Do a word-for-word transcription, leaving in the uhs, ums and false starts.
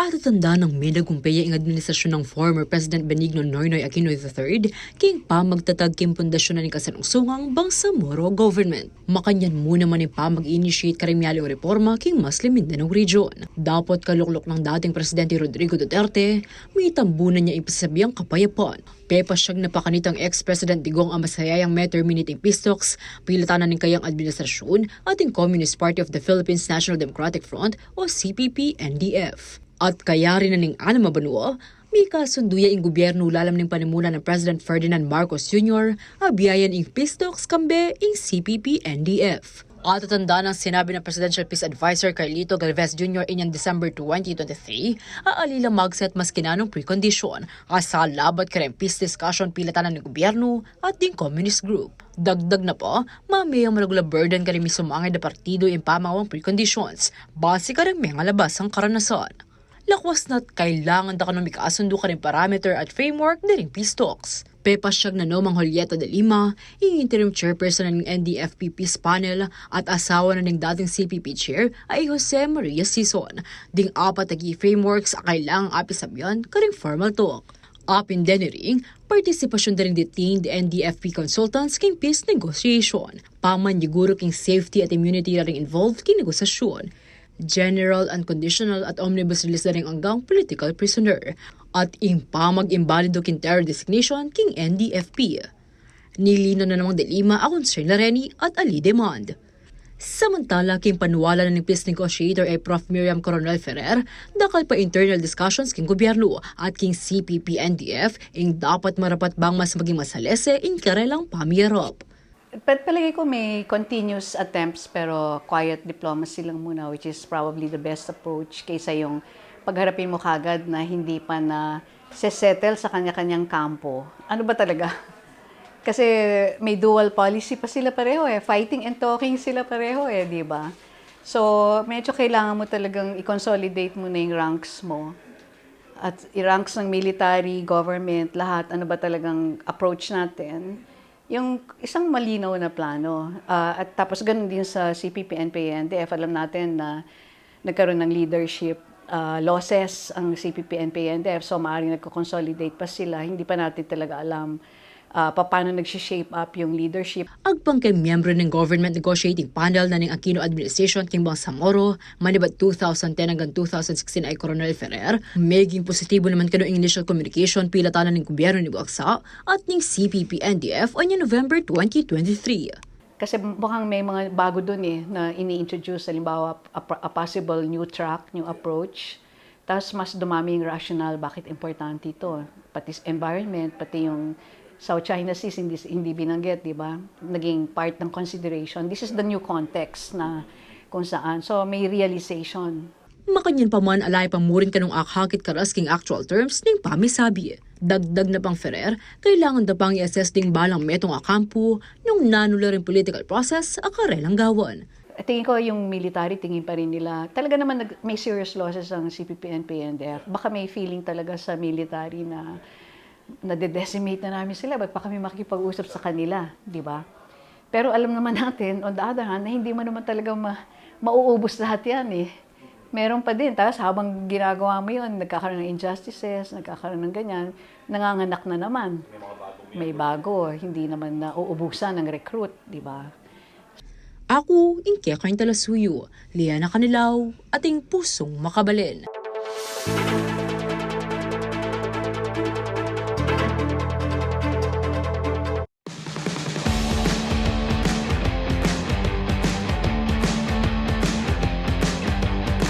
Atatanda nang medagumpay ya ing administrasyun nang former President Benigno Noynoy Aquino the third king pamagtatag king pundasyon na ning kasalungsungang Bangsamoro Government. Makanyan mu naman ing pamag-initiate karing mialiwang reforma king Muslim Mindanao Region. Dapot kaluklok nang dating Presidente Rodrigo Duterte, mitambunan ya ing pasasabiang kapayapan. Pepasyag na pa kanitang ex-President Digong a masayayang me-terminate ing peace talks pilatan na ning kayang administrasyun at ing Communist Party of the Philippines National Democratic Front o C P P N D F. At kayari na ning anam a banua, mikasundu ya ing gubyernu lalam ning panimuna nang President Ferdinand Marcos Junior a biayan ing peace talks kambe ing C P P N D F. Atatanda nang sinabi nang Presidential Peace Advisor Carlito Galvez Junior inyang December twenty twenty-three a ali lang magset maski nanung precondition a salabat kareng peace discussion pilatan na ning gubyernu at ding communist group. Dagdag na pa, mameyang malagul a burden karing misumangid a partidu ing pamawang preconditions base kareng mengalabas a karanasan. Lakwas na't kailangan da kanung mikasundu karing parameter at framework da ring peace talks. Pepasyag na no mang Julieta de Lima, ing interim chairperson na ning N D F P Peace Panel at asawa na ning dating C P P chair a i Jose Maria Sison, ding apat a key frameworks a kailangang apisabian karing formal talk. Apin deni ring partisipasyun da ring detained N D F P consultants king peace negotiation, pamanyuguru king safety at immunity da ring involved king negosyasyon, general unconditional at omnibus release da ring anggang political prisoner, at ing pamag-imbalido king terror designation king N D F P. Nilinaw na namang de Lima a concern la reni at ali demand. Samantala, king paniwala na ning peace negotiator a i Prof Miriam Coronel Ferrer, dakal pa internal discussions king gubyernu at king C P P N D F ing dapat marapat bang mas maging masalese ing karelang pamiyarap. Pet palagay ko may continuous attempts pero quiet diplomacy lang muna, which is probably the best approach kaysa yung pagharapin mo kagad na hindi pa na sesettle sa kanya-kanyang kampo. Ano ba talaga? Kasi may dual policy pa sila pareho eh. Fighting and talking sila pareho eh, di ba? So, medyo kailangan mo talagang i-consolidate mo na yung ranks mo. At i-ranks ng military, government, lahat, ano ba talagang approach natin? Yung isang malinaw na plano. Ah, at tapos ganun din sa C P P, N P A, N D F, alam natin na nagkaroon ng leadership ah, losses ang C P P, N P A, N D F. So, maaaring nagko-consolidate pa sila. Hindi pa natin talaga alam ah, paano nagsishape up yung leadership. Agpang keng miyembro ning government negotiating panel na ning Aquino administration king Bangsamoro, manibat two thousand ten hanggang two thousand sixteen a i Coronel Ferrer, meging positibo naman kanu ing initial communication pilatan na ning gubyernu ning bansa at ning C P P N D F o ning November twenty twenty-three. Kasi mukhang may mga bago dun eh, na ini-introduce, halimbawa, a, a possible new track, new approach. Tapos mas dumami yung rationale bakit importante ito. Pati s-, environment, pati yung South China Sea, hindi, hindi binanggit, di ba? Naging part ng consideration. This is the new context na kung saan. So, may realization. Makanyan pa man, ala ya pa murin kanung akakit karas king actual terms ning pamisabi. Dagdag na pang Ferrer, kailangan da pang i-assess ding balang metung a kampu nung nanu la ring political process a karelang gawan. Tingin ko yung military, tingin pa rin nila, talaga naman nag-, may serious losses ang C P P, N P A, N D F. Baka may feeling talaga sa military na nade-decimate na namin sila, ba't pa kami makikipag-usap sa kanila, di ba? Pero alam naman natin, on the other hand, na hindi mo naman talaga ma-, mauubos lahat yan eh. Meron pa din. Tapos habang ginagawa mo yun, nagkakaroon ng injustices, nagkakaroon ng ganyan, nanganganak na naman. May mga bagong May miyembro. Bago, hindi naman nauubusan ng recruit, di ba? Aku, ing kekayung talasuyu, Liana Canilaw, ating pusung makabalen.